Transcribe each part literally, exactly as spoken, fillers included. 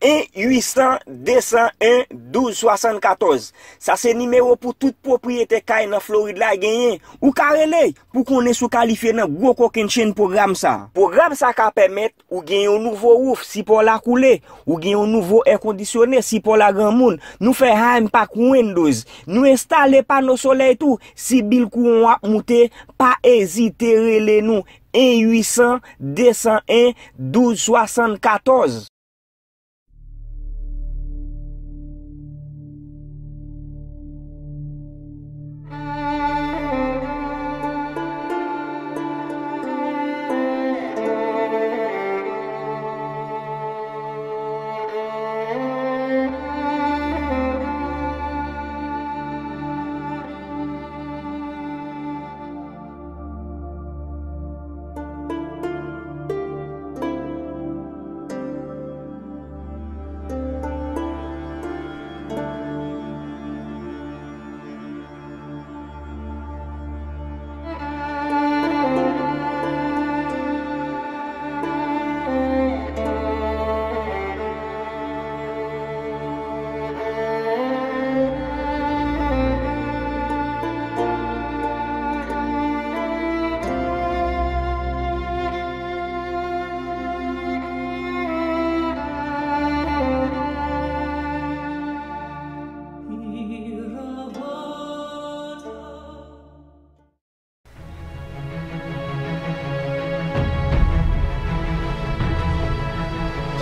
en uit san de san en douz swasann katòz. Sa se nimewo pou tout pwopriyetè kay nan Florid la genyen. Ou ka rele pou konnen si w kalifye nan gwo kokennchenn pwogram sa. Pwogram sa ka pèmèt ou gen yon nouvo wouf si pa w la koule, ou gen yon nouvo èkondisyone si pa w la granmoun. Nou fè Heimpack Windows. Nou enstale pano solèy tou. Si bil kouran w ap moute, pa ezite rele nou. En uit san de san en douz swasann katòz.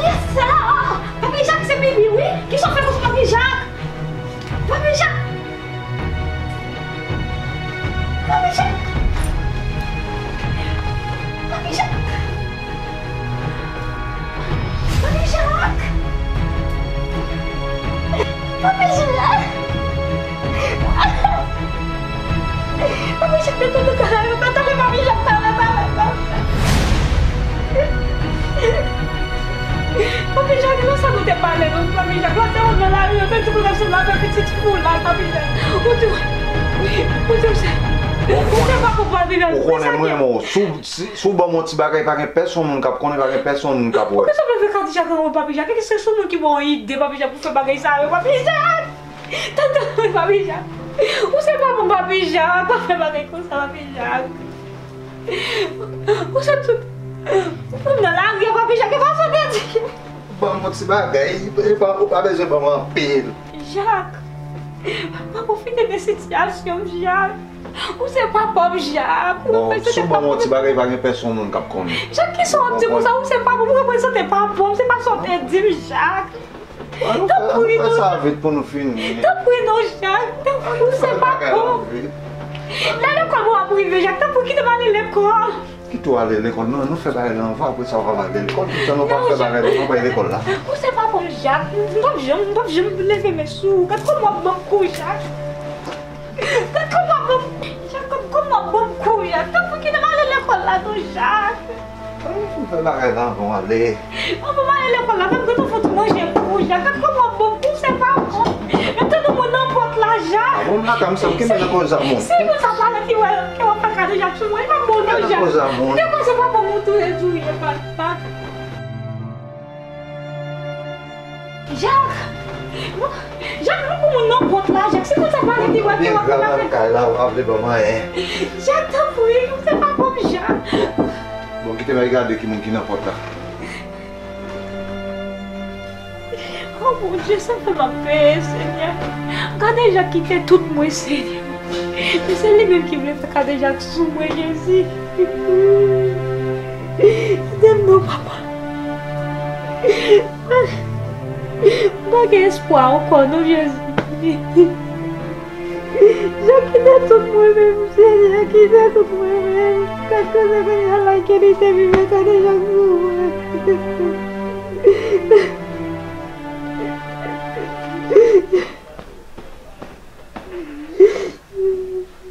Kisa? Papi Jak se Bibi, wi. Kisa w fè konsa, Papi Jak? Papi Jak! Papi Jak! Papi Jak! Papi Jak! Papi Jak! Papi Jak, desann nan kay la, desann nan, Papi Jak, desann nan, desann nan. Papi Jak, nan sa nou te pale, non, Papi Jak, lòt te ou nan lari, yo te di pou lèv se lave pitit fou la, Papi Jak. Ou di, ou di, ou se, ou se pa pou Papi Jak. Ou konnen m renmen w. Si w, si, si w ban m yon ti bagay, pa gen pèsonn moun k ap konnen, pa gen pèsonn moun k ap wè. Poukisa w vle fè Kadijak renmen Papi Jak? Èske se yon moun ki ba w ide, Papi Jak, pou fè bagay sa yo, Papi Jak? Tande, Papi Jak. Ou se pa bon, Papi Jak. Pa fè bagay konsa, Papi Jak. Ou se tout. Ou nan lari a, Papi Jak, e pa sa w te di. Ban m yon ti bagay, e pa, ou pa bezwen ban m anpil. Jak, pa pwofite de sitiyasyon m, Jak. Ou se papa m, Jak. Bon, si w ban m yon ti bagay, pa gen pèsonn moun k ap konnen. Jak, kisa w ap di konsa? Ou se papa m, ou reprezante papa m, se pa sa w te di m, Jak. Tanpri, nou fè sa vit pou nou fini. Tanpri non, Jak. Tanpri, ou se papa m. Lè lekòl mwen ap rive, Jak, tanpri, kite m ale lekòl. Kite w ale lekòl, non, nou fè bagay la anvan, apre sa w va ale lekòl. Toutan nou pa fè bagay la, nou pa lekòl la. Ou se papa m, Jak. M p ap janm, m p ap janm leve men sou ou. Gad kòman w ap ban m kou, Jak. Gad kòman w ap ban m, Jak, gad kòman w ap ban m kou, Jak. Tanpri, kite m ale lekòl la, non, Jak. Ou fè bagay la anvan w ale. Anvan m ale lekòl la, fè m gentan fè ti manje pou ou, Jak. Gad kòman w ap ban m kou, se pa bon. Menm tande moun nan pòt la, Jak. A bon, m lakay m, sa m kenbe nan kòz a moun. Si moun sa pale ki wè, ke w ap fè Kadijak sou mwen, e pa bon non, Jak. Kenbe nan kòz a moun. Depi se pa bon moun tou, e tou, e pa, pa. Jak! Jak, nou pou moun nan pòt la, Jak. Si moun sa pale ki wè ke w ap fè bagay. Byen gra nan kay la, ou pa vle ban m anyen. Jak, tanpri, se pa pòp, Jak. Bon, kite m al gade ki moun ki nan pòt la. Oh, Bondye, sa fè m ap peye, Senyè. Kadijak kite tout mwen, Senyè. Men se li menm ki vle fè Kadijak sou mwen, Jezi. Kite m non, papa. M pa gen espwa ankò non, Jezi. Jak kite tout mwen menm, Senyè, kite tout mwen menm. Gad kote kounye a la ke li te viv, gade Jak sou mwen.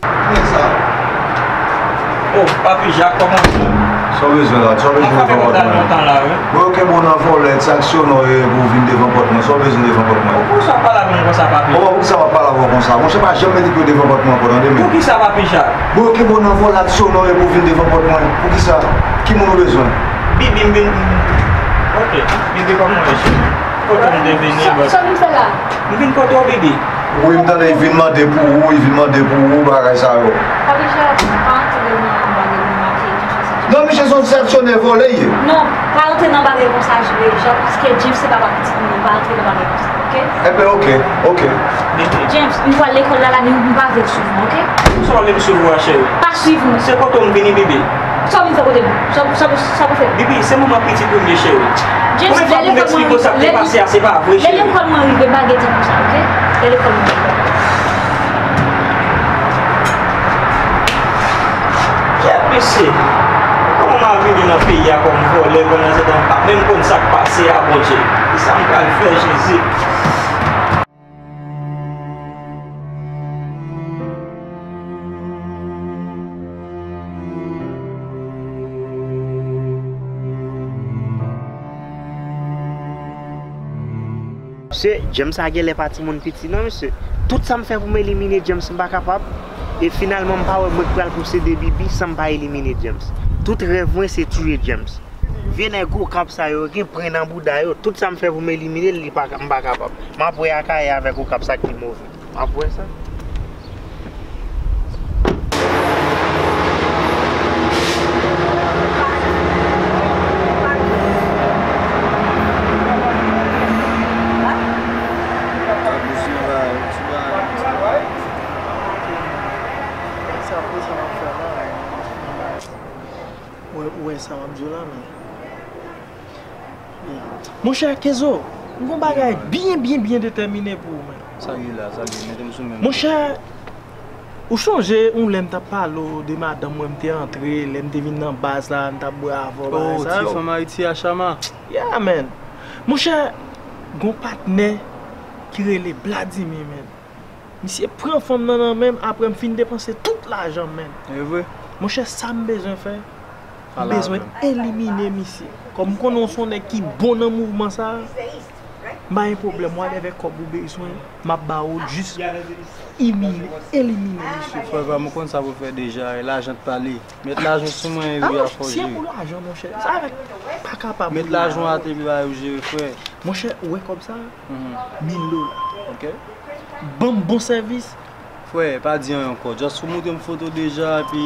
Kiyès sa? Oh, Papi Jak, kòman w ye? Sa w bezwen la? Sa w bezwen devan pòt mwen? Sa fè lontan, lontan la, wi. Bon, yo kenbe w nan vòlè, ti aksyonè w ye pou w vin devan pòt mwen. Sa w bezwen devan pòt mwen? Poukisa w ap pale avè m konsa, Papi? Bon, poukisa w ap pale avè w konsa? Monchè, pa janm mete pye w devan pòt mwen ankò, tande, men. Poukisa, Papi Jak? Bon, yo kenbe w nan vòlè, aksyonè w ye pou w vin devan pòt mwen. Poukisa? Ki moun ou bezwen? Bibi, m vin. Ok. Bibi, kòman w ye, cheri? Kote m te vini, sa, bòs? Sa vin fè la? M vin kote w, Bibi. Wi, m tande y vin mande pou ou, y vin mande pou ou, bagay sa yo. Papi, chè, pa antre nan bagay nan mache, tout sa. Non, misye se yon aksyonè vòlè, ye. Non, pa antre nan bagay konsa, Jean, paske James se papa pitit mwen, pa antre nan bagay konsa, oke? Enben, oke, oke. James, m pral lekòl la, la, men m pa vle l swiv mwen, oke? Sa w vle m swiv ou a, cheri? Pa swiv mwen. Se kote w m vini, Bibi. Sa w vin fè kote m? Sa, sa, sa w fè? Bibi, se manman pitit ou m ye, cheri. James, konbyen fwa pou m eksplike w sa k te pase a, se pa vre, cheri. Lè lekòl mwen rive, m pa gen tan pou sa, oke? Lè lekòl mwen rive. Kèt, mesye! Kòman m a vini nan peyi a kòm vòlè, pandan se tan m pa menm konn sa k pase a, Bondye? Kisa m pral fè, Jezi? Mesye, James sa genlè pa timoun piti non, mesye. Tout sa m fè pou m elimine James, m pa kapab. E finalman, m pa wè mwen k pral posede Bibi san m pa elimine James. Tout rèv mwen se tiye James. Vye nèg Okap sa yo gen pwen nan bouda yo. Tout sa m fè pou m elimine l, li pa, m pa kapab. M ap wè Akayè avèk Okap sa k pi move. M ap wè sa. Ou wè, ou wè sa m ap di w la, men. Monchè Kenzo, m gon bagay byen, byen, byen detèmine pou ou, men. Sa l ye la, sa l ye, mete m sou men m. Monchè, ou chonje yon lè m t ap pale w de madanm mwen, m te antre, lè m te vin nan baz la, m t ap bwè avè w, bagay sa yo. Oh, ti fanm Ayiti a, Chama. Yeah, man. Monchè, gon patnè ki rele Vladimir, man. Misye pran fanm nan nan men m, apre m fin depanse tout lajan m, man. E vre? Monchè, sa m bezwen fè, m bezwen elimine misye. Kòm m konnen w se yon nèg ki bon nan mouvman sa, m pa gen pwoblèm, whatever kòb ou bezwen, m ap ba ou l, jis imilye, elimine misye. Frè pa m, ou konn sa pou fè deja, e lajan t pale. Met lajan sou mwen, epi afè w jere. Si e pou lajan, monchè, sa avèk pa kapab. Met lajan atè epi ba yo jere, frè. Monchè, ou wè kòb sa? Mil dola. Ok. Ban m bon sèvis. Frè, pa di anyen ankò. Just ou montre m foto deja, epi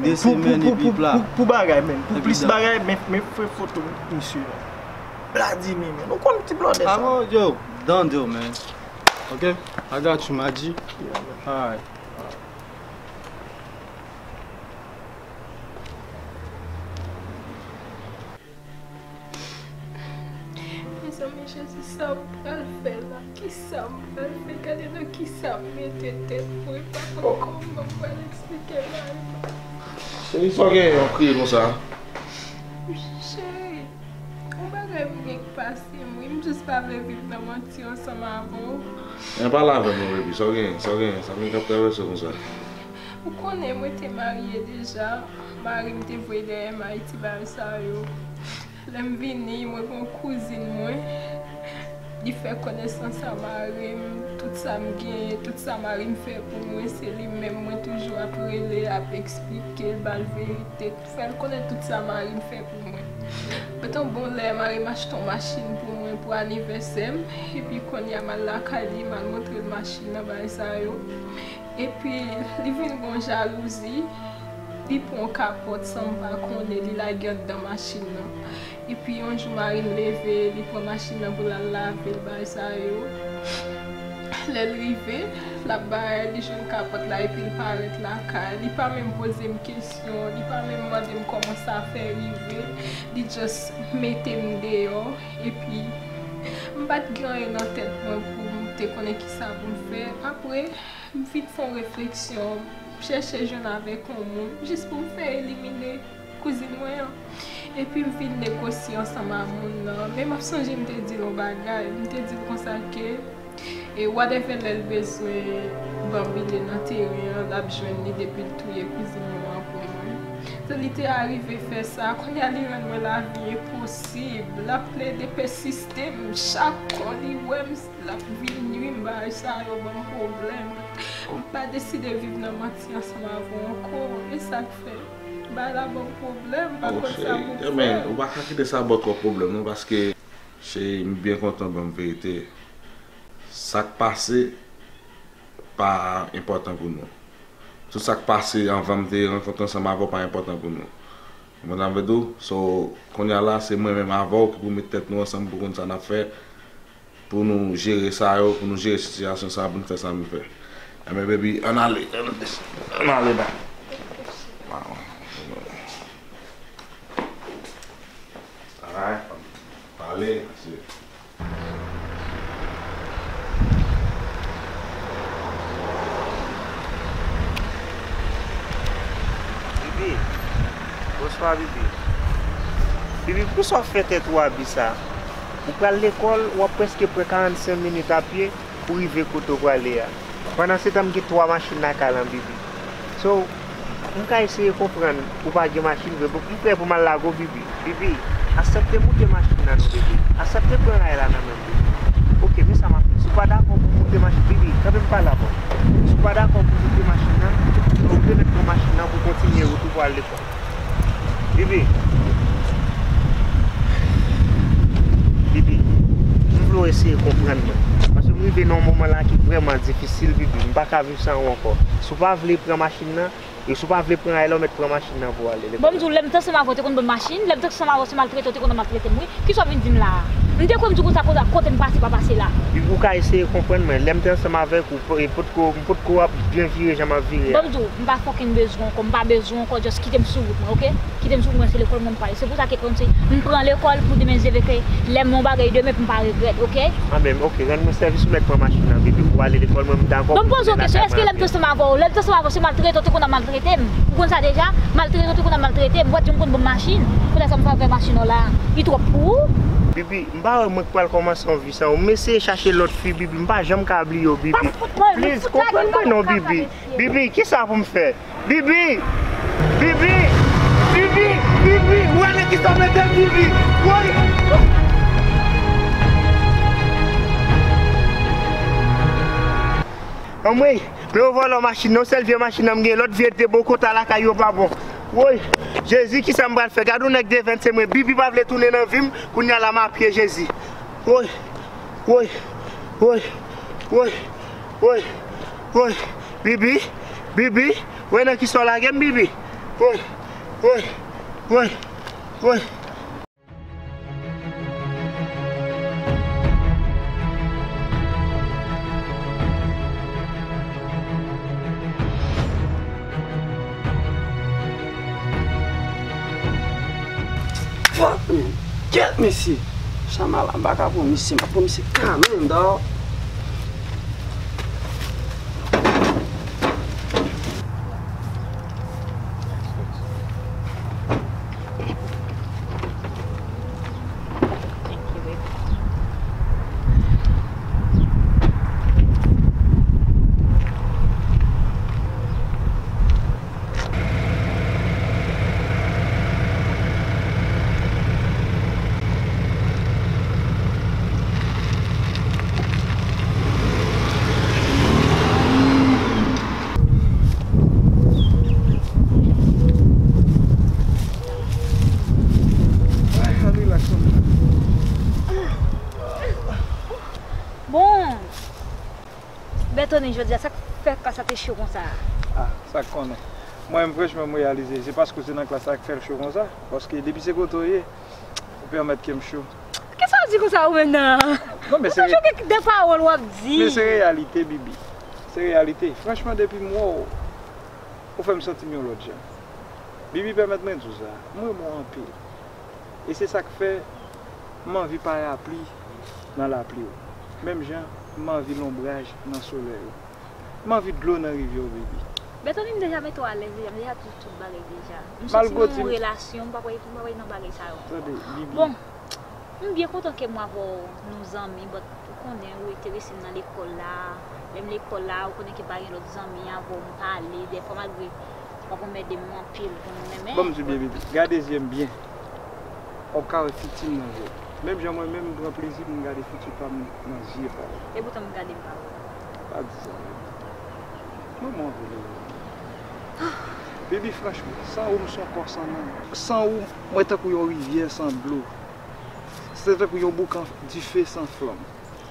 de semèn, epi pla. Pou bagay, men. Pou plis bagay, men, men fè foto misye a. Vladimir, men. Ou konn ti blòdè sa. Yo, done deal, man. Ok? I got you, my G. Yeah, man. Alright. Mezanmi, Jezi, sa m pral fè la? Kisa m pral fè? Gade nan kisa m mete tèt mwen, m pa konn kòman m pral eksplike mari m. Cheri, sa w genyen w ap kriye konsa? Cheri, yon bagay m gen k pase m, wi, m jis pa vle viv nan manti ansanm avè w. Men pale avè m non, baby, sa w genyen, sa w genyen, sa w genyen k ap travèse w konsa? Ou konnen mwen te marye deja, mari m te voye dèyè m Ayiti, bagay sa yo. Lè m vini, mwen gen yon kouzin mwen, li fè konesans a mari m, tout sa m genyen, tout sa mari m fè pou mwen, se li menm mwen toujou ap rele, ap eksplike l, ba l verite, fè l konnen tout sa mari m fè pou mwen. Gentan bon lè, mari m achte yon machin pou mwen pou anivèsè m, epi kounye a m al lakay li, m al montre l machin nan, bagay sa yo. Epi, li vin gen yon jalouzi, li pran yon kapòt san m pa konnen, li lage anndan machin nan. Epi, yon jou, mari m leve, li pran machin nan pou l al lave l, bagay sa yo. Lè l rive, l ap bay, li jwenn kapòt la, epi l parèt lakay. Li pa menm poze m kesyon, li pa menm mande m kòman sa fè rive, li just mete m deyò. Epi, m pa t gen anyen nan tèt mwen pou m te konnen kisa pou m fè. Apre, m vin fè yon refleksyon, m chèche jwenn avèk yon moun, jis pou m fè elimine kouzin mwen an. Epi m vin negosye ansanm a moun nan. Men m ap sonje m te di l yon bagay, m te di l konsa ke, e whatever lè l bezwen banbile nan teren an, l ap jwenn li depi l touye kouzin mwen an pou mwen. So, li te arive fè sa, kounye a li rann mwen lavi enposib. L ap plede pèsiste m, chak kon li wè m, l ap vin nwi m, bagay sa yo ban m pwoblèm. M pa deside viv nan manti ansanm avè w ankò. E sa k fè bagay la ban m pwoblèm, m pa konn sa pou m fè. Ou pa ka kite sa ba w twòp pwoblèm non, paske Cheri, m byen kontan w ban m verite. Sa k pase pa enpòtan pou nou. Tout sa k pase anvan m te rankontre ansanm avè w pa enpòtan pou nou. Ou konprann sa m vle di w? So, kounye a la, se mwen menm avè w ki pou met tèt nou ansanm pou konn sa n ap fè, pou nou jere sa yo, pou nou jere sitiyasyon sa, pou nou fè sa nou fè. Enben, baby, ann ale, ann ale, ann ale, ba. Alright. Pale, mesye. Bibi, bonswa, Bibi. Bibi, poukisa w fè tèt ou abi sa? Ou pral lekòl, w ap prèske pran karannsenk minit a pye pou rive kote w prale a. Pandansetan, m gen twa machin lakay lan, Bibi. So, m ka eseye konprann ou pa gen machin vre, m prè pou m al lage w, Bibi. Bibi, aksepte moute machin nan non, Bibi. Aksepte pran ray la nan men m, Bibi. Oke, men sa m ap fè. Si w pa dakò pou moute machin, Bibi, kanpe m pale avè w. Si w pa dakò pou moute machin nan, ou te mèt pran machin nan pou kontinye wout ou pou al lekòl. Bibi. Bibi, m vle w eseye konprann mwen. Paske m rive nan yon moman la ki vrèman difisil, Bibi. M pa ka viv san ou ankò. Si w pa vle pran machin nan, e si w pa vle pran ray la, ou mèt pran machin nan pou w ale lekòl. Bon, m di w, lè m te ansanm avè w, te konn ban m machin. Lè m te ansanm avè w, se maltrete w te konn ap maltrete m, wi. Kisa w vin di m la a? M te kwè m di w konsa, kote, kote m pase pa pase la. Bibi, ou ka eseye konprann mwen. Lè m te ansanm avèk ou, po-, e potko, m potko ap byen vire jan m ap vire a. Bon, m di w, m pa fucking bezwen w ankò, m pa bezwen w ankò, just kite m sou wout mwen, oke? Kite m sou wout mwen, se lekòl mwen m prale. Se pou sa ke kòmsi m pran lekòl pou demen, se vre ke lè m yon bagay demen pou m pa regrèt, oke? Anben, oke, rann mwen sèvis, ou mèt pran machin nan, Bibi, pou w ale lekòl, mwen m dakò pou w tounen lakay mwen. Bon, m poze w kesyon, èske lè m te ansanm avè w, lè m te ansanm avè w, se maltrete w te konn ap maltrete m? Ou konn sa deja? Maltrete w te konn ap maltrete m. Ou pa t janm konn ban m machin. Poutèt sa m fè w fè machin nan la a. Li twòp pou ou? Bibi, m pa wè mwen k pral kòmanse yon vi san ou. M eseye chache lòt fi, Bibi. M pa janm ka bliye w, Bibi. Please, konprann mwen non, Bibi. Bibi, kisa pou m fè? Bibi! Bibi! Bibi! Bibi! Ou wè nan kisa w mete m, Bibi? Woy! Anmwey! Men yon vòlò machin nan, yon sèl vye machin nan m gen, lòt vye de bò kote a lakay yo pa bon. Woy, Jezi, kisa m pral fè? Gade yon nèg de vennsenk mwen, Bibi pa vle tounen nan vi m, kounye a la m a pye, Jezi. Woy, woy, woy, woy, woy, woy, Bibi, Bibi, wè nan kisa w lage m, Bibi. Woy, woy, woy, woy. Fuck, man. Kèt, mesye. Chama la, m pa ka pran misye, m ap pran misye kanmenm, dawò. Bon, Bètoni, jodi a, sa k fè klas la te cho konsa a? Ah, sa k konnen. Mwen menm, franchman, m reyalize, se paske w te nan klas la k fè l cho konsa. Paske depi se kote w ye, ou pèmèt ke m cho. Kisa w di konsa ou menm nan? Non, men se... Ou toujou gen de pawòl w ap di. Men se reyalite, Bibi. Se reyalite. Franchman, depi m wè w, ou fè m santi m yon lòt jan. Bibi, pèmèt mwen di w sa, m renmen w anpil. E se sa k fè m anvi parapli nan lapli w. Menm jan m anvi lonbraj nan solèy ou. M anvi dlo nan rivyè w, Bibi. Bètoni, m deja mete w alèz deja, m deja di w tout bagay deja. M soti nan yon relasyon, m pa pral, m pa pral nan bagay sa yo ankò. Tande, Bibi. Bon, m byen kontan ke mwen avè w, nou zanmi, but ou konnen ou enterese m nan lekòl la. Lè m lekòl la, ou konnen ke m pa gen lòt zanmi avè w, m pale, dèfwa malgre w ap anmède m anpil pou nou, men, men. Ban m di w byen, Bibi, gade zye m byen. W ap ka wè fiti m nan zye w. Menm jan mwen menm m pran plezi pou m gade fiti pa m nan zye pa w. E poutan m gade m pa wè w. Pa di sa, Bibi. Mwen, mwen anvi rele w. Bibi, franchman, san ou, m se yon kò san nanm. San ou, mwen tankou yon rivyè san dlo. Se tankou yon boukan dife san flanm.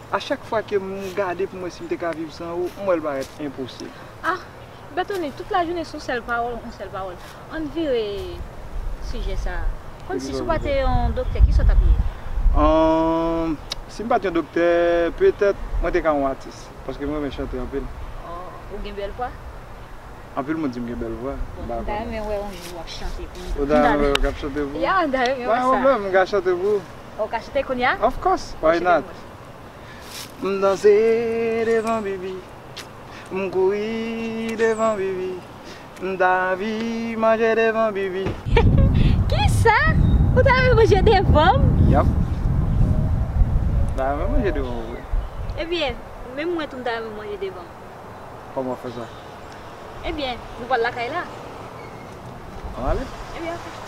A chak fwa ke m gade pou m wè si m te ka viv san ou, m wè l parèt enposib. Ah, Bètoni, tout lajounen se yon sèl pawòl, yon sèl pawòl. Ann vire sijè sa a. Konn si w pa te yon doktè, kisa w t ap ye? Ahn, si m pa t yon doktè, petèt mwen te ka yon atis, paske m renmen chante anpil. Oh, ou gen bèl vwa? Anpil moun di m gen bèl vwa. Bon, m ta renmen wè yon jou w ap chante pou m. Ou ta renmen wè w k ap chante pou ou? Ya, m ta renmen wè sa. Pa gen pwoblèm, m ka chante pou ou. Ou ka chante kounye a? Of course, why not? M danse devan Bibi, m kouri devan Bibi, m ta anvi manje devan Bibi. Kisa? Ou ta anvi manje devan m? Yap. M ta anvi manje devan ou vre. Ebyen, menm mwen tou m ta anvi manje devan w. Kòman w fè sa? Ebyen, nou pral lakay la. Ann ale. Ebyen, oke.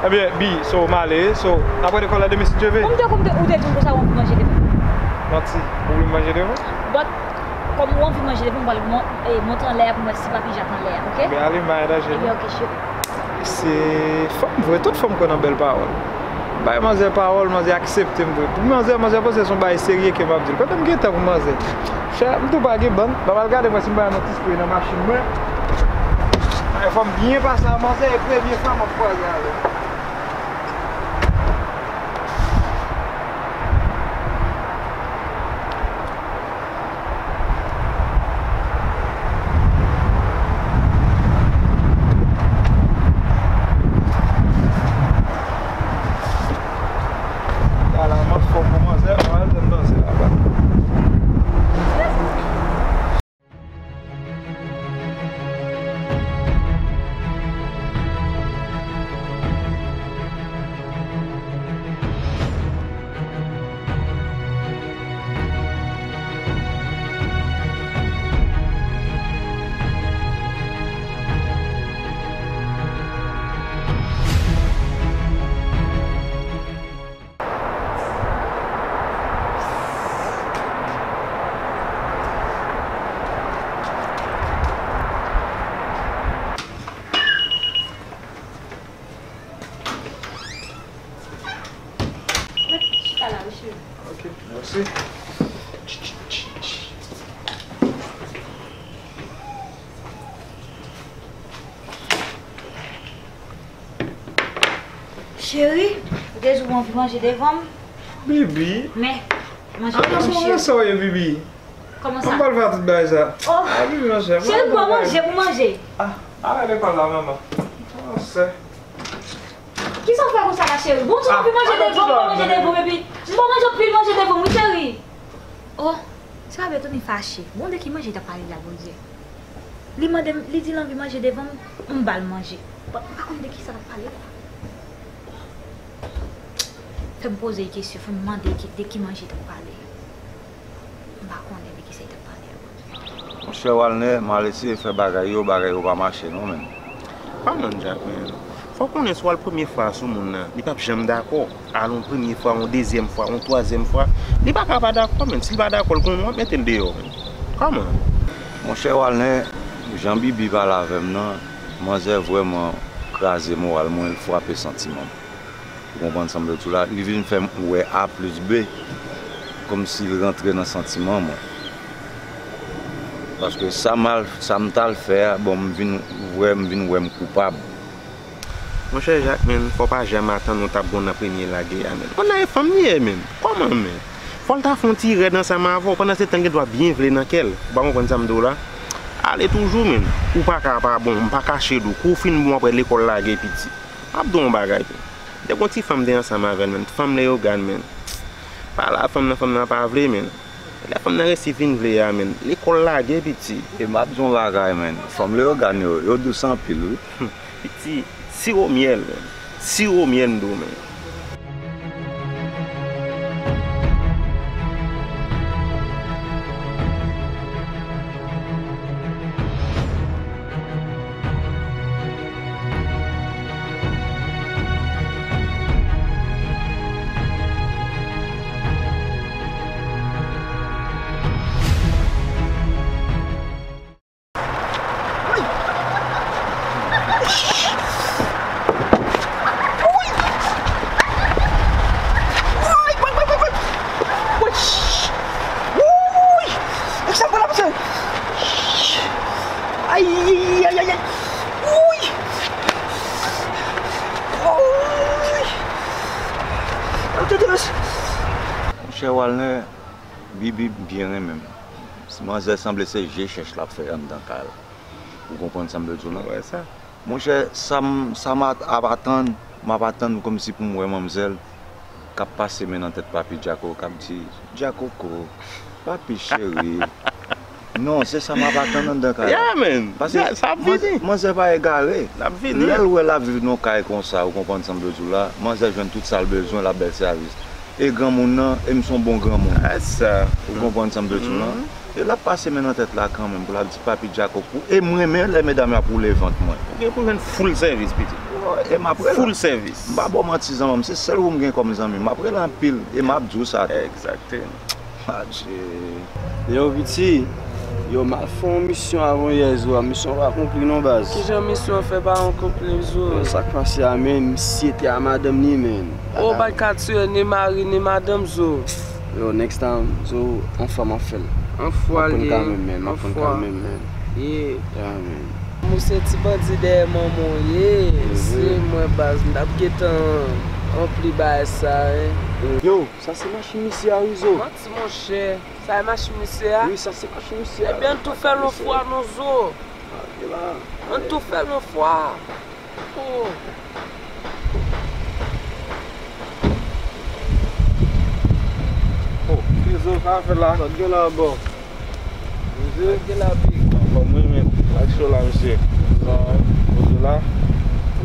Ebyen, Bi, so, m ale, so, n ap rele kòl la demen si Dye ve. Ou te, ou te, ou te di m konsa w anvi manje devan m. Manti, ou vle m manje devan? But, kòm ou anvi manje devan m, m pral mon-, eh, monte anlè a pou m wè si papi Jak anlè a, oke? Ebyen, ale, m pa gen danje, non. Ebyen, oke, cheri. Se fanm vre, tout fanm kwè nan bèl pawòl. Bay manzè pawòl, manzè aksepte m vre. Pou manzè, manzè panse se yon bagay serye ke m ap di l. Pandan m gen tan pou manzè. Chè, m tou pa gen bann. M ap al gade mwen si m pa jwenn yon ti spray nan machin mwen. Ay, fò m byen pase a manzè, e premye fwa m ap kwaze avè l. Ala m anfòm pou manzè, mwen al jwenn manzè laba. Chita la, wi, cheri. Ok, mèsi. Cheri, ou te di w anvi manje devan m? Bibi. Men, manje devan m, cheri. Sa w ye, Bibi? Kòman sa? M pral fè tout bagay sa. Oh. Ah, Bibi, manje. Cheri, pran manje pou manje. Ah, arete kòl la, manman. Kòman sa? Kisa w fè konsa la, cheri? Bon, si w anvi manje devan m, manje devan m, epi m pral manje anpil manje devan m, wi, cheri. Oh, se pa Bètoni fache. Bon, de ki manje l t ap pale la, Bondye? Li mande m, li di l anvi manje devan m, m ba l manje. But m pa konn de kisa l ap pale la. Fè m poze l kesyon, fè m mande ki, de ki manje l t ap pale. M pa konnen de kisa l t ap pale a, Bondye. Monchè Walner, m al eseye fè bagay yo, bagay yo pa mache non, menm. Come on, Jack, man. Fò w konnen si w al premye fwa a sou moun nan, li p ap janm dakò. Al yon premye fwa, yon dezyèm fwa, yon twazyèm fwa, li pa ka pa dakò, menm. Si l pa dakò, l konnen w ap mete l deyò, menm. Come on. Monchè Walner, jan Bibi pale avè m nan, manzè vrèman kraze moral mwen, l frape santiman m. Ou konprann sa m vle di w la? Li vin fè m wè A plis B, kòmsi l rantre nan santiman mwen. Paske sa m al, sa m t al fè a, bon, m vin wè, m vin wè m koupab. Monchè Jak, menn, fò w pa janm atann ou t ap bon nan premye lage a, menn. Yon nèg fanm li ye, menn. Kòman, menn? Fò l ta fè yon ti rèd ansanm avè w, pandan se tan l gen dwa byen vle nan kè l. Ou pa konprann sa m di w la? Ale toujou, menn. Ou pa ka pa bon, m pa kache di w. Kou w fin bon, apre lekòl lage piti. M ap di w yon bagay, menn. Te gon ti fanm te ansanm avè l, menn. Fanm Leyogàn, menn. Pa la, fanm nan, fanm nan pa vle, menn. Lè fanm nan resi fin vle a, menn. Lekòl lage piti. E m ap di w yon bagay, menn. Fanm Leyogàn yo, yo dous anpil, wi. Piti, siwo myèl, menn. Siwo myèl m di w, menn. Ay, ay, ay, ay. Wouy! Wouy! Monchè Walner, Bibi byen renmen m. Manzè sanble se je chèch l ap fè anndan kay la. Ou konprann sa m vle di w lan? Mwen wè sa. Monchè, sa m, sa m ap, ap atann, m ap atann kòmsi pou m wè manmzèl k ap pase men nan tèt Papi Djakoko, k ap di, "Djakoko, Papi cheri." Non, se sa m ap atann anndan kay la. Yeah, man. Paske sa, sa ap vini. Manzè pa egare. L ap vini. Lè l wè l ap viv nan yon kay konsa, ou konprann sa m vle di w la, manzè jwenn tout sa l bezwen, l ap ba l sèvis. E granmoun nan, e m se yon bon granmoun. Ou konprann sa m vle di w lan? E l ap pase men nan tèt la kanmenm pou l ap di, "Papi Djako pou." E m renmen lè medam yo ap woule vant mwen. Ou gen pou jwenn full sèvis, pitit. E m ap rele. Full sèvis. M pa ba w manti, zanmi m, se sèl ou m gen kòm zanmi. M ap rele anpil e m ap di w sa tou. Egzakteman. Adje. Yo, piti, yo, m al fè yon misyon avan yè, zo, a, misyon pa akonpli non, baz. Kijan misyon an fè pa akonpli, zo? Sa k pase a, menn, misye te a madanm li, menn. Ou pa ka tiye ni mari ni madanm, zo. Yo, next time, zo, anfwa m ap fè l. Anfwa l ye. M ap pran kal menm, menn. M ap pran kal menm, menn. Yeah, menn. Ou se ti bandi dèyè manman w ye. Se mwen, baz, m t ap gentan anpli bagay sa, wi. Yo, sa se machin misye a, wi, zo. Manti, monchè. Sa e machin misye a? Wi, sa se machin misye a. Ebyen, ann tou fè l yon fwa non, zo. Ann tou fè l yon fwa. Oh. Oh, Krizo, sa fè la? Sa gen la, bò. Krizo? Sa gen la, big. Anfòm, wi, men. Ak cho la, mesye. Sa, kote la?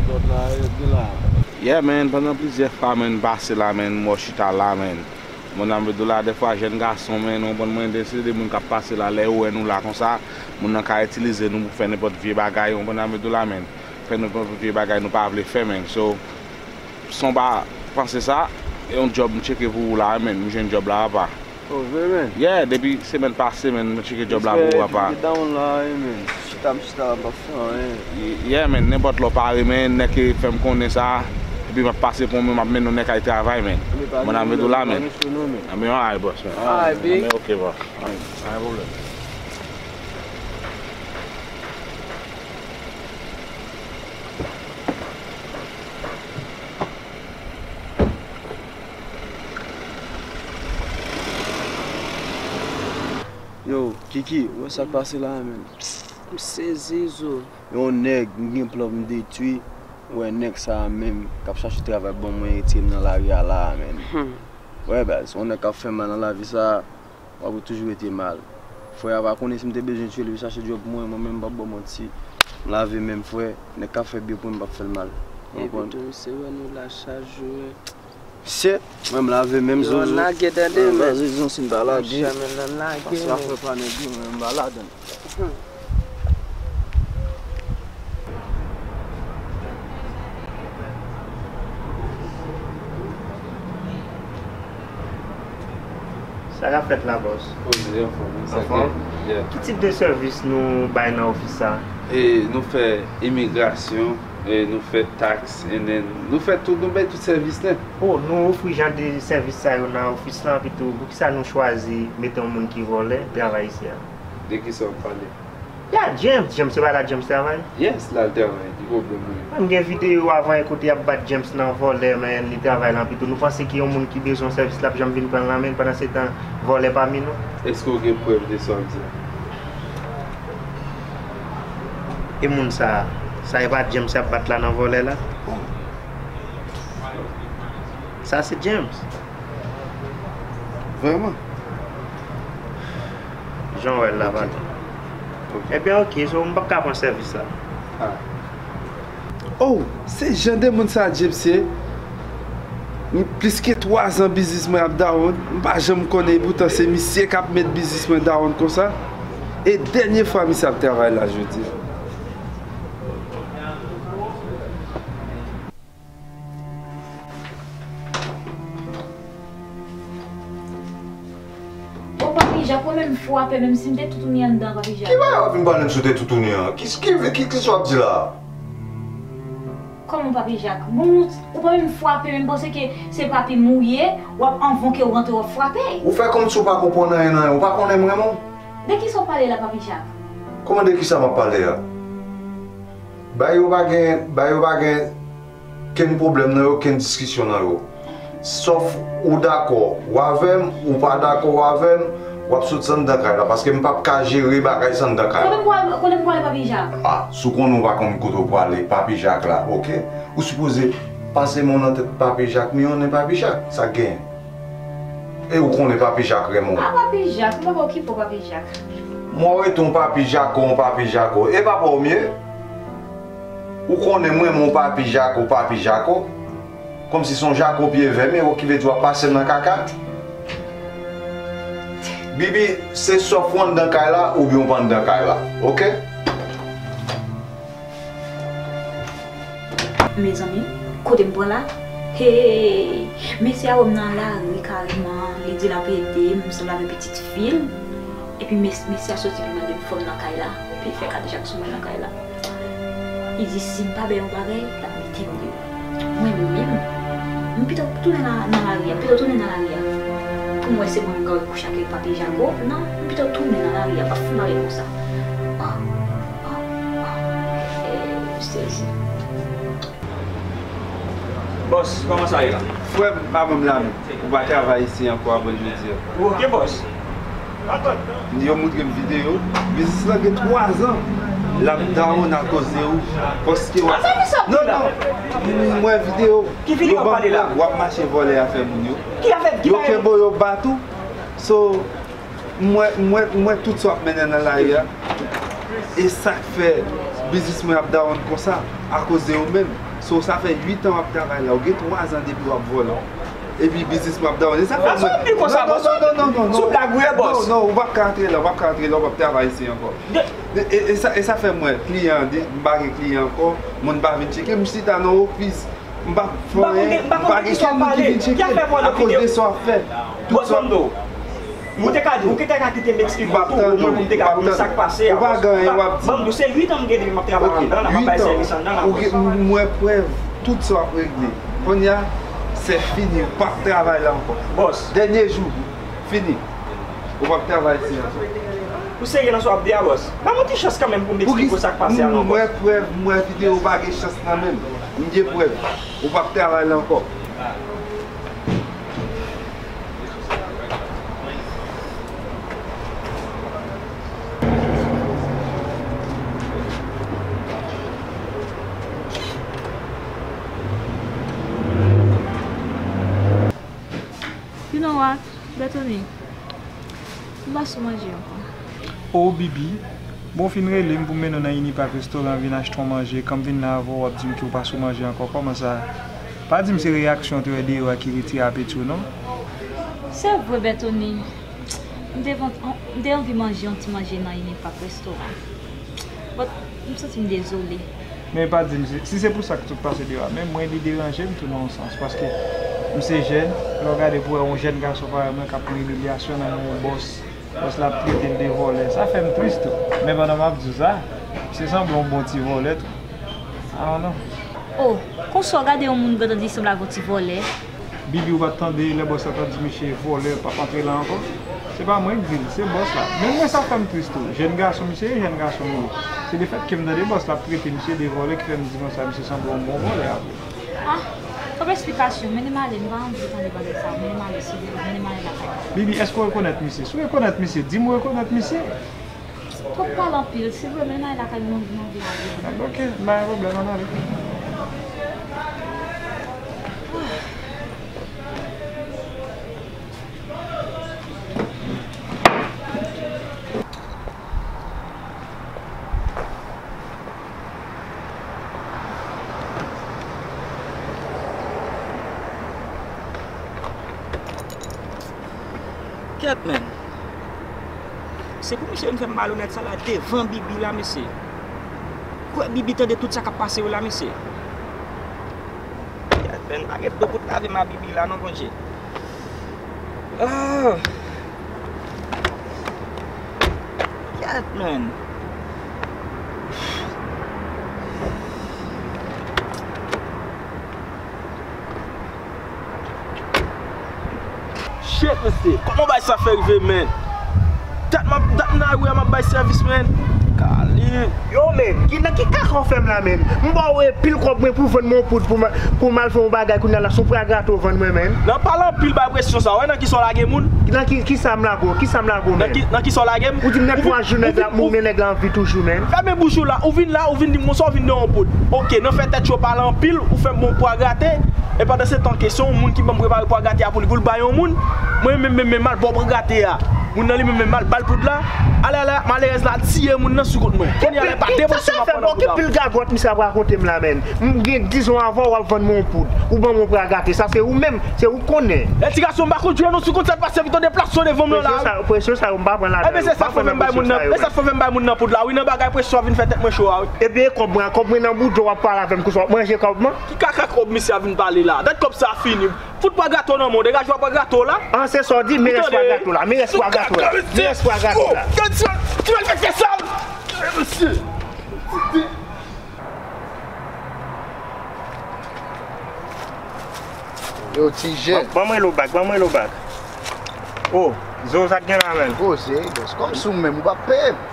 Kote la, yo gen la. Yeah, man, pandan plizyè fwa, man, m pase la, man, m wè w chita la, man. Bon, nan vle di w la, dèfwa, jèn gason, man, nou konprann mwen, se de moun k ap pase la, lè yo wè nou la konsa, moun nan ka itilize nou pou fè nenpòt vye bagay, ou konprann nan vle di w la, man. Fè nenpòt vye bagay nou pa vle fè, man. So, san w pa panse sa, e yon djòb m tcheke pou ou la, man. M jwenn djòb la, papa. Oh, vre, man? Yeah, depi semèn pase, man, m tcheke djòb la pou ou, papa. Respè, epi m te down la, wi, man. Chita, m chita, m p ap fè anyen. Y-, yeah, man, nenpòt lè w pare, man, nèg ki fè m konnen sa, epi m ap pase pou mwen, m ap mennen w nèg k al travay, man. Mwen ap met ou la, man. Anben, alright, boss, man. Alright, big. Anben, ok, boss. Alright, pa gen pwoblèm. Yo, Kiki, ou wè sa k pase la a, menn? M sezi, zo. Yon nèg, m gen plan pou m detwi, ou wè nèg sa a menm k ap chache travay ban mwen, retire m nan lari a la a, menn. Hmm. Wè, baz, yon nèg k ap fè m mal nan lavi sa a, w ap toujou rete mal. Frè a pa konnen si m te bezwen tiye l, li chache djòb pou mwen, mwen menm m p ap ba w manti. M lave men m, frè, nèg k ap fè byen pou mwen, m p ap fè l mal. Ou konprann? Epi tou, misye wè nou la chak jou, wi. Mesye, mwen m lave men m, zo, zo. Yo, lage tande, men. Vaze zon si m pa lage. Monchè, men nan lage, men. Pase afè pa nèg yo, men m pa ladann. Hmm. Sa k ap fèt la, bòs? Poze, anfòm, wi, sa k gen. Anfòm? Yeah. Ki tip de sèvis nou bay nan ofis sa? E, nou fè imigrasyon, e, nou fè taks, and then nou fè tout, nou bay tout sèvis nèt. Oh, nou ofri jan de sèvis sa yo nan ofis lan, epitou poukisa nou chwazi mete yon moun ki vòlè travay isi a? De kisa w ap pale? Ya, James, James, se pa la James travay? Yes, l al travay, ki pwoblèm ou ye? M gen videyo avan kote y ap bat James nan vòlè, men li travay la, epitou nou panse ki yon moun ki bezwen yon sèvis l ap janm vin pran l nan men l, pandan se tan, vòlè pami nou. Èske w gen prèv de sa w ap di a? E moun sa, sa e pa James y ap bat la nan vòlè la? Sa se James. Vrèman? Jan w wè l la, patwon. Ebyen, oke, so m p ap ka pran sèvis la. Oh, se jan de moun sa James ye. Plis ke twa zan biznis mwen ap dawon, m pa janm konnen, epoutan se misye k ap met biznis mwen dawon konsa. E dènye fwa misye ap travay la jodi a. O Papi Jak, ou menm frape menm si m te toutouni anndan, Papi Jak. Ki bagay w ap vin pale m si w te toutouni an? Ki, ki, ki, kisa w ap di la a? Kòman Papi Jak? Bon, ou pa menm frape menm, panse ke se Papi m ou ye, w ap anvan ke w rantre w ap frape. Ou fè kòmsi w pa konprann anyen nan anyen, ou pa konnen m renmen w? De kisa w pale la, Papi Jak? Kòman de kisa m ap pale a? Bagay yo pa gen, bagay yo pa gen Kenn pwoblèm nan yo, kenn diskisyon nan yo. Sòf ou dakò ou avè m, ou pa dakò ou avè m, w ap sot san anndan kay la, paske m p ap ka jere bagay san anndan kay la. Kote m pwale, kote m pwale Papi Jak? Ah, si w konnen w pa konn kote w pwale, Papi Jak la, oke? Ou sipoze pase men w nan tèt Papi Jak, men w nan Papi Jak, sa k genyen? E ou konnen Papi Jak renmen w. Ah, Papi Jak, m pa okipe w, Papi Jak. Mwen rete yon Papi Jako, yon Papi Jako. E papa w m ye? Ou konnen mwen menm yon papi jako, papi jako. Kòmsi se yon jako pye vè m ye, ki vle di w ap pase m nan kaka. Bibi, se sòf ou anndan kay la oubyen w pa anndan kay la, oke? Mezanmi, kote m pran la? Hey! Mesye a wè m nan lari kareman, li di l ap ede m, m sanble avèk pitit fi l. Epi mes, mesye a soti epi mande m fò m nan kay la, epi l fè kadejak sou mwen nan kay la. Li di si m pa bay yon bagay, l ap mete m deyò. Mwen menm, m pito tounen nan, nan lari a, m pito tounen nan lari a. Pou m wè se mwen menm k ap kouche ak Papi Jako. Non, m pito tounen nan lari a, m p ap fè bagay konsa. Ah, ah, ah. Eh, m sezi. Bòs, kòman sa ye la? Frè m, pa ban m lamen. Ou pa travay isi ankò apre jodi a. Ou oke, bòs? Yo moutre m videyo. Biznis lan gen twa zan l ap dawonn akoz de ou. Paske w ap. Non, non. M wè videyo. Yo ban m prèv w ap mache vòlè afè moun yo. Yo kenbe w, yo bat ou. So, m wè, m wè, m wè tout sa w ap mennen nan lari a. E sa k fè biznis mwen ap dawonn konsa, akoz de ou menm. So, sa fè uit an w ap travay la. Ou gen twa zan depi w ap vòlè. Epi biznis mwen ap dawone. Sa fè mwen. Pi konsa, bòs. Non, non, non, non, non. Sou blag ou ye, bòs. Non, non, ou p ap ka antre la, ou p ap ka antre la, ou p ap travay isi ankò. E, e, e sa, e sa fè mwen, kliyan, de, m pa gen kliyan ankò, moun pa vin tcheke m, m chita nan ofis. M pa fè anyen, m pa gen kenn moun ki vin tcheke m. Akoz de sa w ap fè. Tout sa. Ou te ka di, ou te ka kite m eksplike w tou, omwen pou m te ka konn sa k pase a. Ou pa gen anyen w ap di. Ban m di w, se uit an m gen depi m ap travay anndan an, m ap bay sèvis anndan an, bòs. M wè prèv tout sa w ap regle. Kounye a, se fini, ou p ap travay la ankò. Bòs. Dènye jou, fini. Ou p ap travay isi ankò. Ou serye nan sa w ap di a, bòs? Ban m yon ti chans kanmenm pou m eksplike w sa k pase a non, bòs. M wè prèv, m wè videyo, ou pa gen chans nan men m. M gen prèv. Ou p ap travay la ankò. You know what, Bertony? M pa sou manje ankò. Oh, Bibi, bon, w fin rele m pou m mennen w nan Unipak Restaurant vin achte yon manje. Kan m vin la avè w, w ap di m ke w pa sou manje ankò. Kòman sa? Pa di m se reyaksyon w te wè deyò a ki retire apeti w, non. Se vre, Bertony. M te, m te anvi manje yon ti manje nan Unipak Restaurant. But, m santi m dezole. Men pa di m, si se pou sa k sot pase deyò a, men mwen li deranje m tou nan yon sans, paske m se jèn, lè w gade pou wè yon jèn gason parèy mwen k ap pran imilyasyon nan men yon bòs, bòs la ap trete l de vòlè, sa fè m tris tou. Men pandan m ap di w sa, misye sanble yon bon ti vòlè tou. I don't know. Oh, konsa w gade yon moun gentan di l sanble ak yon ti vòlè? Bibi, ou pa t tande lè bòs la t ap di misye vòlè p ap antre la ankò? Se pa mwen k di l, se bòs la. Menm mwen sa fè m tris tou. Jèn gason misye ye, jèn gason m ye. Se lefètke m tande bòs la ap trete misye de vòlè ki fè m di konsa misye sanble yon bon vòlè apre. Ah, twòp esplikasyon, mennen m ale, m pa anvi tande bagay sa yo, mennen m ale silvouplè, mennen m ale lakay mwen. Bibi, èske w rekonèt misye? Si w rekonèt misye, di m ou rekonèt misye. Kòb pale anpil, silvouplè, men n ale lakay mwen, mwen vin avè w. Ah, ok, pa gen pwoblèm, ann ale. Kèt, men. Se pou misye vin fè m malonèt sa la devan Bibi la, mesye. Kwè Bibi tande tout sa k ap pase yo la, mesye. Kèt, men, pa gen dlo pou t lave m a Bibi la, non, Bondye. Ah! Kèt, men. Shit, mesye. Kòman bagay sa fè rive, men? Dat m ap, dat m nan lari a, m ap bay sèvis, men. Kalin. Yo, men, ki, nan ki kaka w fè m la, men? M ba w, e, pil kòb mwen pou vann mwen yon poud pou m, pou m al fè yon bagay kounye a la, se yon pra gato w vann mwen, men. Nan pale anpil bay presyon sa, wè nan kisa w lage moun? Nan ki, kisa m lage w? Kisa m lage w, men? Nan ki, nan kisa w lage m? Ou di m nan twa jou nèg la mouri, men nèg la an vi toujou, men. Fèmen bouch ou la, ou vin la, ou vin di m konsa, ou vin nan yon poud. Ok, nan fè tèt cho pale anpil, ou fè m yon pra gate, e pandan se tan ke se yon moun ki ban m prepare pra gate a pou li, pou l bay yon moun, mwen menm, menm, menm, mal ba w pra gate a. Moun nan li menm, menm, mal ba l poud la. Ale, ale, malerèz la tiye moun nan sou kont mwen. Kounye a la, pa devosyon m ap pran nan poud la. Ki pil gagòt misye ap rakonte m la, men? M gen diz an avan w ap vann mwen yon poud. Ou ban mwen pra gate. Sa se ou menm, se ou k konnen. Lè ti gason m pa konn jwe non sou kont sa k pase vit an deplasman devan m nan la. Presyon sa yo, presyon sa yo, m pa pran ladan yo. Ebyen, se sa k fè m bay moun nan, e sa k fè m bay moun nan poud la, wi, nan bagay presyon a vin fè tèt mwen cho a, wi. Ebyen, kòb mwen, kòb mwen nan boudjò w ap pale avè m konsa, w ap manje kòb mwen? Ki kaka kòb misye a vin pale la? Dat kòb sa fini. Fout pra gato nan men w, degaje w a pra gato la. An, se sa w di, men rès pra gato la, men rès pra gato la, men rès pra gato la. Gade ti, ti malfektè sa. Mesye. Yo, ti jèn. Ban, ban mwen lo bak, ban mwen lo bak. O, zo sa k gen la, men. Poze, bòs. Kòmsi w menm, ou p ap peye m.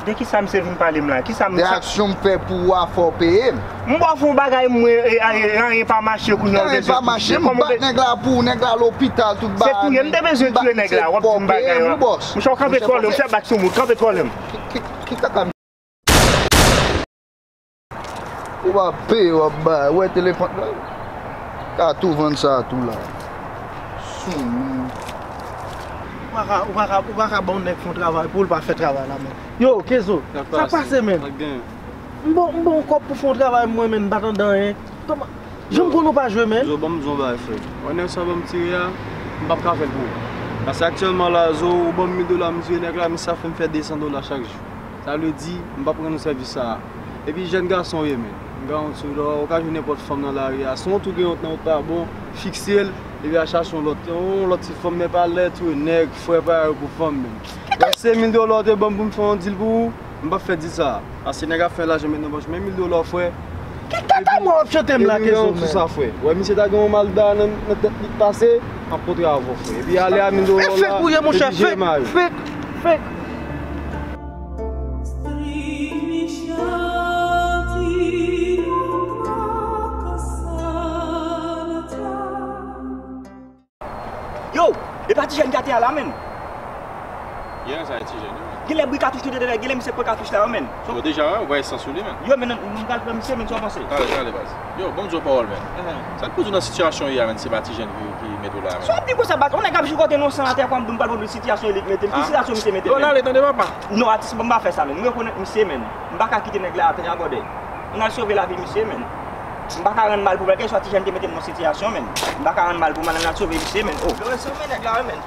De kisa misye vin pale m la? Kisa m... De aksyon m fè pou ou a, fò w peye m. M ba w fè yon bagay, mwen, e, e, anyen pa mache kounye a. Anyen pa mache, m bat nèg la pou ou, nèg la lopital, tout bagay. Se touye, m te bezwen touye nèg la, w ap di m bagay la. Monchè, w kanpe twò lwen, m fè bak sou moun, kanpe twò lwen. Ki, ki, ki kaka. Ou pa peye, w ap bay. Ou wè telefòn la? Ka tou vann sa tou la. Sou moun. Ou pa ka, ou pa ka, ou pa ka ba yon nèg fè yon travay pou l pa fè travay la, men. Yo, Kezo, sa k pase, men? M ba w, m ba w yon kòb pou fè yon travay, mwen, men, m pa tande anyen. Kòman? Janm konn ou pa jwe, men. Zo, ban m di w yon bagay, frè. Wè nèg sa ban m tire a, m p ap ka fè l pou ou. Paske aktyèlman la, Zo, ou ban m mil dola, m tire nèg la, men sa fè m fè de san dola chak jou. Sa vle di, m p ap rann ou sèvis sa a. Epi jèn gason w ye, men. M garanti w, lè w ka jwenn nenpòt fanm nan lari a, si w twouve yon nan ou pa bon, fikse l, epi al chache yon lòt, yon lòt ti fanm, men pa lè tou, nèg, frè pa yo pou fanm, men. Lè se mil dola w te ban m pou m fè yon dil pou ou, m p ap fè dil sa a. Paske nèg ap fè lajan met nan pòch, men mil dola w, frè. Ki kaka mwen w ap chante m la, Kezo, men? Sa, frè. Wè, misye ta gen yon malda nan, nan tèt li k pase, m ap kontre avè w, frè. Epi ale a mil dola w la, epi jere m a yo. Fake ou ye, monchè, fake, fake, fake. Yo, e pa ti jèn gate a la, men. Genlè sa e ti jèn, wi, men. Genlè bri katouch li te dèyè, genlè misye pran katouch la, yo, men. Bon, deja, wè, ou wè esans sou li, men. Yo, men, nou, nou pral pran misye, men, sa w panse? Talè, talè, baz. Yo, ban m di w yon pawòl, men. Sa k pou di w nan sitiyasyon w ye a, men, se pa ti jèn ki, ki mete w la, men. Sa w ap di konsa, baz? Yon nèg ap jigote nan san atè, kòm m pral pran sitiyasyon li k mete m. Ki sitiyasyon misye mete, men? Bon, ale, tande, papa. Non, atis, ban m pa fè sa, men. M rekonèt misye, men. M pa ka kite nèg la atè a, brother. Ann al sove lavi misye, men. M pa ka rann mal pou mal, kèlkeswa ti jèn te mete m nan sitiyasyon, men. M pa ka rann mal pou mal, ann al sove misye, men. Oh. Yo, Resan, men nèg la, men.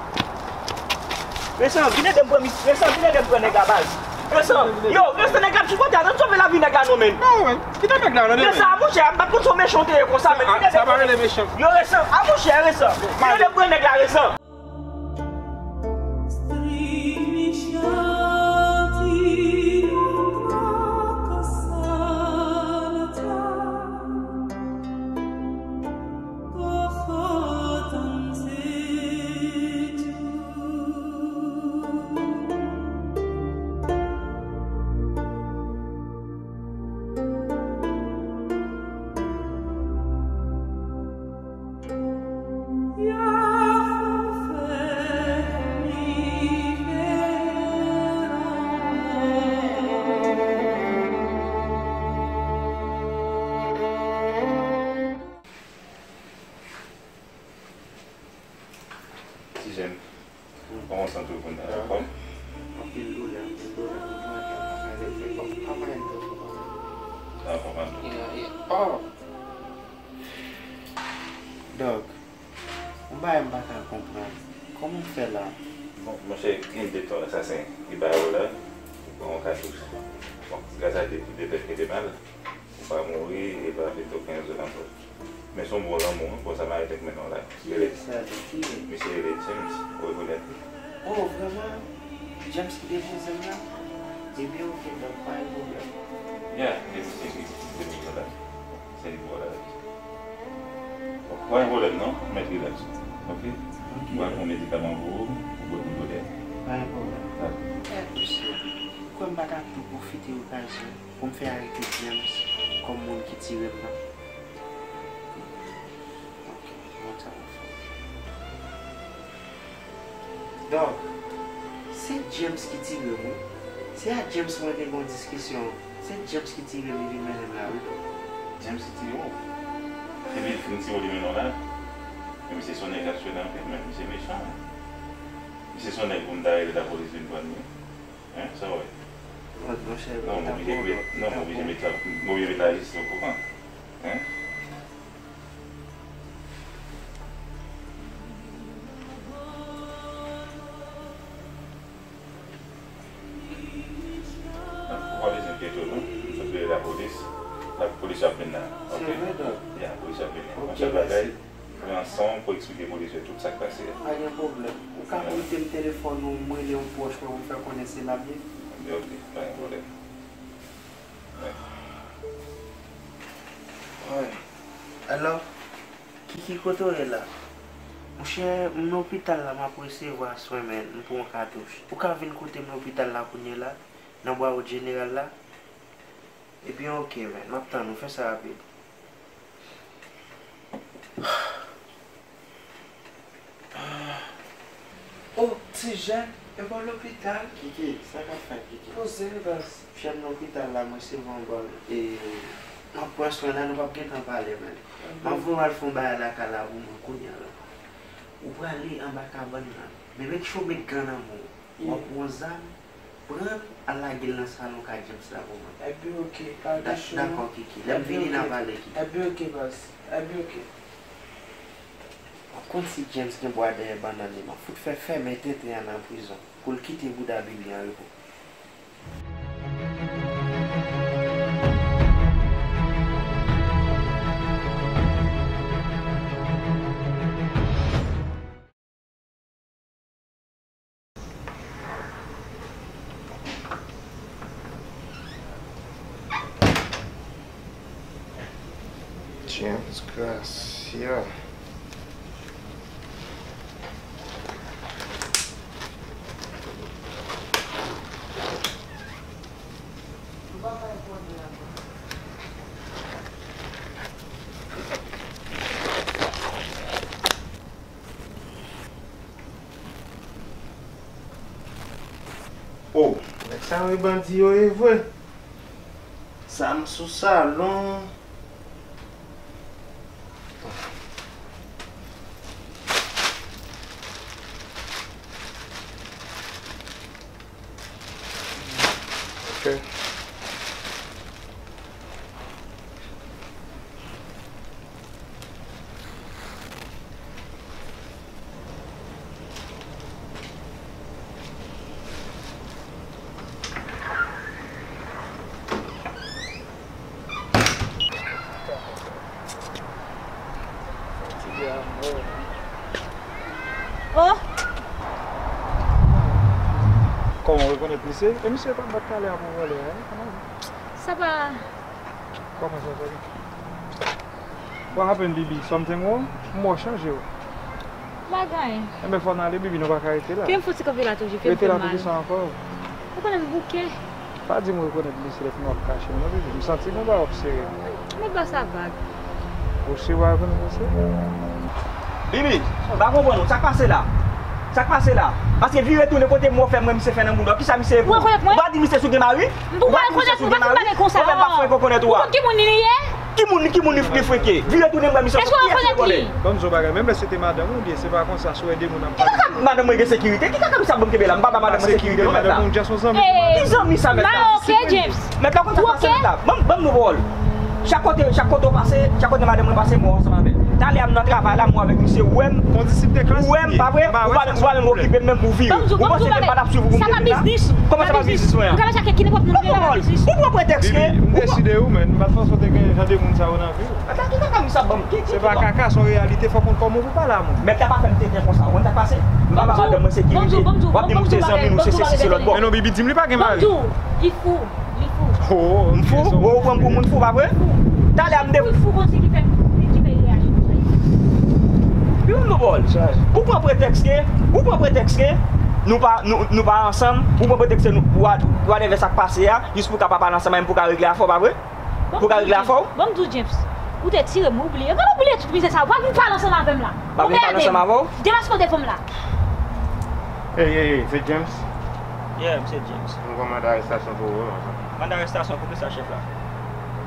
Resan, vin ede m pran mis-, Resan, vin ede m pran nèg la, baz. Resan, yo, Resan, nèg la ap jigote, ann sove lavi nèg la non, men. Non, men. Kite nèg la, non, men. Resan, monchè, m pa t konn se yon mechan w te ye konsa, men. Sa, sa pa rele mechan. Yo, Resan, a monchè, Resan. Vin ede m pran nèg la, Resan. Santi w kounye a, anfòm? Anpil doulè, anpil doulè. Mwen pa ka leve, pa, pa mayen tèt mwen, pa mayen. Sa va pa mal. Yeah, yeah. Oh! Dòk, yon bagay m pa ka konprann. Kòman w fè la? Bon, monchè, gen de twa asasen ki ba yo la, ki pran yon katouch. Bon, gras a Dye, tout de pè ke de mal. Ou pa mouri, e pa afekte okenn zòn ankò. Men se yon bon lanmou, wi, bon, sa m arete k mennen w la. Ki rele sa, li? Ki rele? Misye rele James, ou rekonèt li? Oh, vrèman? James ki depoze m la? Ebyen, oke, dòk, pa gen pwoblèm. Ya, e misye ki depoze w la. Se li ki ba w la. Bon, pa gen pwoblèm, non, mèt rilaks. Oke? Oke. Ou pral pran medikaman pou ou, pou bwè pou doulè. Pa gen pwoblèm. Dakò. Kèt, mesye. Ou kwè m pa ta tou pwofite okazyon pou m fè arete James kòm moun ki tire m nan? Ok, mwen sa m ap fè. Dòk, se James ki tire m, wi. Se a James mwen te gen yon diskisyon. Se James ki tire m, li vin mennen m la, wi, Dòk. James ki tire w? Epi l fin tire w, li mennen w la? Men misye se yon nèg k ap swen anpil, men misye mechan. Misye se yon nèg pou m ta rele lapolis vin pran li. Hein, sa w wè? Monchè, non, m oblije met, non, m oblije met la, m oblije met lajistis okouran. Hein? Ou pa bezwen enkyete w non. M sot rele lapolis. Lapolis ap vin la. Ok? Se vre, Dòk? Ya, polis ap vin la. Ok, mèsi. Yon sèl bagay, pran san w pou eksplike polis yo tout sa k pase a. Pa gen pwoblèm. Ou ka prete m telefòn ou, m rele yon pwòch mwen pou m fè konnen se l ap vin? Ok, pa gen pwoblèm. Wi. Alo? Kiki, kote w ye la? Monchè, m lopital la, m ap resevwa swen, men m pran yon katouch. Ou ka vin kote m lopital la kounye la, nan Bwa Wot Jeneral la? Ebyen, oke, men, m ap tann ou, fè sa rapid. Oh, ti jèn, e bò lopital. Kiki, sa k ap fèt, Kiki? Poze, baz. Chèf lopital la, m resevwa yon bal. E, m ap pran swen la, nou p ap gentan pale, men. M ap voye w al fè yon bagay lakay la pou mwen kounye a la. Ou prale anba kabann nan. Men make sure w met gan nan men w. W ap pran yon zam, pran l, al lage l nan salon kay James la pou mwen. Ebyen, oke, pa gen chou non. Dakò, Kiki. Lè m vini, n a pale, Kiki. Ebyen, oke, baz. Ebyen, oke. W ap konn si James gen bwa dèyè bannann li, m ap fout fè fèmen tenten an nan prizon pou l kite bouda Bibi an repo. James Gracia. Oh, nèg sa yo e bandi yo ye vre. Zam sou salon. Ok. Oh! Kòman w rekonèt misye? E misye pa t bat talè a pou vòlè a, wi, kanmenm. Sa pa Kòman sa, sa gen? What happened, Bibi? Something wrong? M wè w chanje w. M pa gen anyen. Enben, fò n ale, Bibi, nou pa ka rete la. Ke m fouti kanpe la toujou, ke m fè mal. Rete la pou kisa ankò? Ou konnen m bouke. Pa di m rekonèt misye lè fini w ap kache m non, Bibi. M santi gen yon bagay w ap sere. Mèt ba sa vag. Ou si w pa rekonèt misye? Bibi, m pa konprann ou. Sa k pase la? Sa k pase la? Paske vire tounen kote m wè w fè m wè misye fè nan bouda w. Kisa misye ye pou ou? Ou rekonèt mwen? Ou pa di misye si w gen mari? Ou pa di misye si w gen mari? Ou fè m pa fè rekonèt ou a. Ou konn ki moun li ye? Ki moun, ki moun li, li frenke? Vire tounen m wè misye. Èske w rekonèt li? Ban m di w bagay, menm lè se te madanm ou, byen se pa konsa, si w wè de moun ap pale. Ki kaka madanm mwen gen sekirite? Ki kaka misye ap ban m kenbe la? M pa ba madanm mwen sekirite, non, mèt la. Madanm ou, just yon zanmi. Ki zanmi sa, mèt la? Mèt la konn sa k pase, mèt la. Ban m, ban m nou pawòl. Chak kote, chak kote w pase, chak kote madanm mwen pase, m wè w ansanm avè l. Talè a m nan travay la, m wè avèk misye, ou wè m, ou wè m, pa vre? Ou pa menm, ou pa menm okipe m, menm pou vire. Ou panse ke m pa t ap swiv ou pou m te vin la? Kòman sa pa biznis mwen an? Ban m pawòl. Ou pran pretèks ke, ou pran pretèks ke, m deside ou, men m pa t panse w te gen jan de moun sa yo nan vi w. Mèt la, ki kaka misye ap ban m? Ki, ki, se pa kaka, se yon reyalite, fòk konn kòman w pou pale a moun. Mèt la pa fè m tenten konsa, ou konn sa k pase? M pa ba madanm mwen sekirite. W ap di m ou se zanmi l, ou se sesi, se lòt bò. Men non, Bibi, di m li pa gen mari. Li fou. Li fou. Oh, m fou? Ou pran m pou moun fou, pa vre? Talè a m de. Li fou konsa ki fè, ki fè li reyaji konsa. Pi moun nou bòl. Ou pran pretèks ke, ou pran pretèks ke nou pa, nou, nou pa ansanm, ou pran pretèks ke nou, wa-, whatever sa k pase a, jis pou w ka pa pale ansanm avè m, pou w ka regle afè w, pa vre? Pou w ka regle afè w? Ban m di w, James, ou te tire m, ou bliye. Gade ou bliye tout mizè sa, ou pa vin pale ansanm avè m la. Pa vin pale ansanm avè w? Demaske w devan m la. Ey, ey, ey, se James? Yeah, m se James. M gen yon manda arestasyon pou ou, wi, manzè. Manda arestasyon pou kisa, chèf la?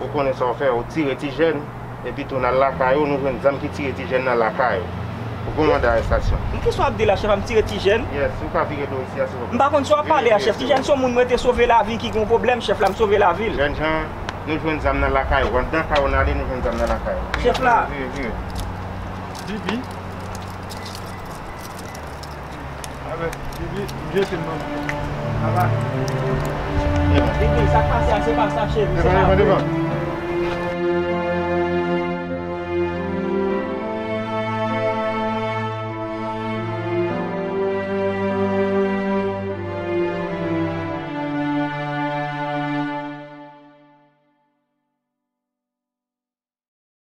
Ou konnen sa w fè, ou tire ti jèn, epi tou n al lakay ou, nou jwenn zam ki tire ti jèn nan lakay ou. Ou gen yon manda arestasyon. Men kisa w ap di la, chèf la, m tire ti jèn? Yes, ou ka vire do isi a, silvouplè. M pa konn sa w ap pale a, chèf. Ti jèn se yon moun mwen te sove lavi ki gen yon pwoblèm, chèf la, m sove lavi l. Jènjan, nou jwenn zam nan lakay ou. Anndan kay ou n ale, nou jwenn zam nan lakay ou. Chèf la. Vire, vire, vire. Bibi. Avèk Bibi, m jete m nan. Aba. Bibi, sa k pase a, se pa sa, cheri, se pa vre. Devan, devan, devan.